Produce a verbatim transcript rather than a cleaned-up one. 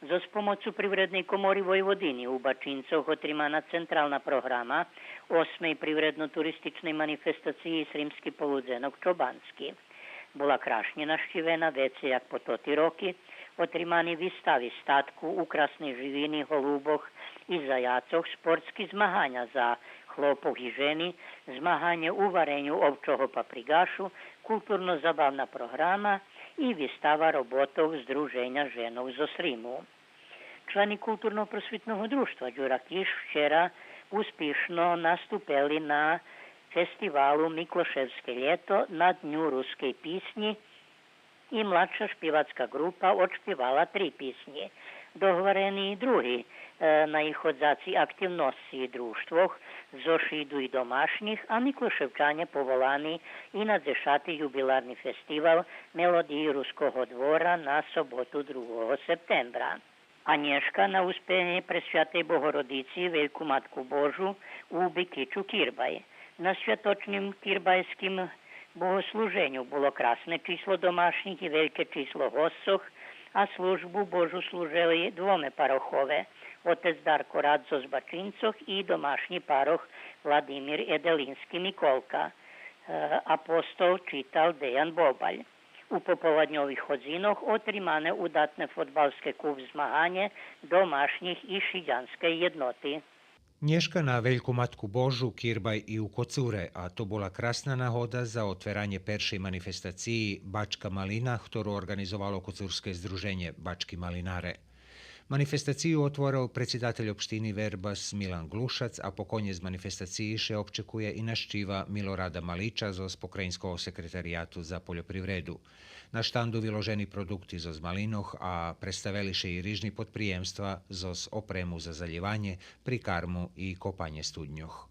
Зоз помоцу Привредней комори Войводини у Бачинцох отримана централна програма осмей привредно-туристичней манифестациї Сримски полудзенок Чобански. Була крашнє нащивена, вецей як по тоти роки. Отримани вистави статку, украсни живини, голубох и заяцох, спортски змаганя за хлопох и жени, змаганє у вареню овчого папригашу, културно-забавна програма и вистава роботох Здруженя женох зоз Риму. Члени Културно-просвитного дружтва Дюра Киш вчера успишно наступели на фестивалу Миклошевске лєто на Дню рускей писнї и младша шпивацка ґрупа одшпивала три писнї. Догварени и други, е, наиходзаци активносци дружтвох, зоз шиду и домашнїх, а Миклошевчанє поволани и на дзешати юбиларни фестивал Мелодиї Руского двора на соботу, другого септембра. А нєшка на Успенєй Пресвятей Богородици, Вельку Матку Божу, у Бикичу кирбай. На святочним кирбайским богослуженю було красне число домашнїх и вельке число госцох, а Службу Божу служели двоме парохове, отец Дарко Рад зоз Бачинцох и домашнї парох Владимир Еделински Миколка, е, апостол читал Деян Бобаль. У пополадньових годзинох отримане удатне фодбалске куп змаганє домашнїх из Шидянскей єдноти. Нєшка на Вельку Матку Божу кирбай и у Коцуре, а то була красна нагода за отверанє першей манифестациї Бачка малина, хтору орґанизовало Коцурске здруженє Бачки малинаре. Манифестацию отворел предсидатель општини Вербас Милан Глушац, а по конєц манифестациї ше обчекує и нащива Милорада Малича зоз Покраїнского секретарияту за польопривреду. На штанду виложени продукти зоз малинох, а представели ше и рижни подприємства зоз опрему за залєванє, прикарму и копанє студньох.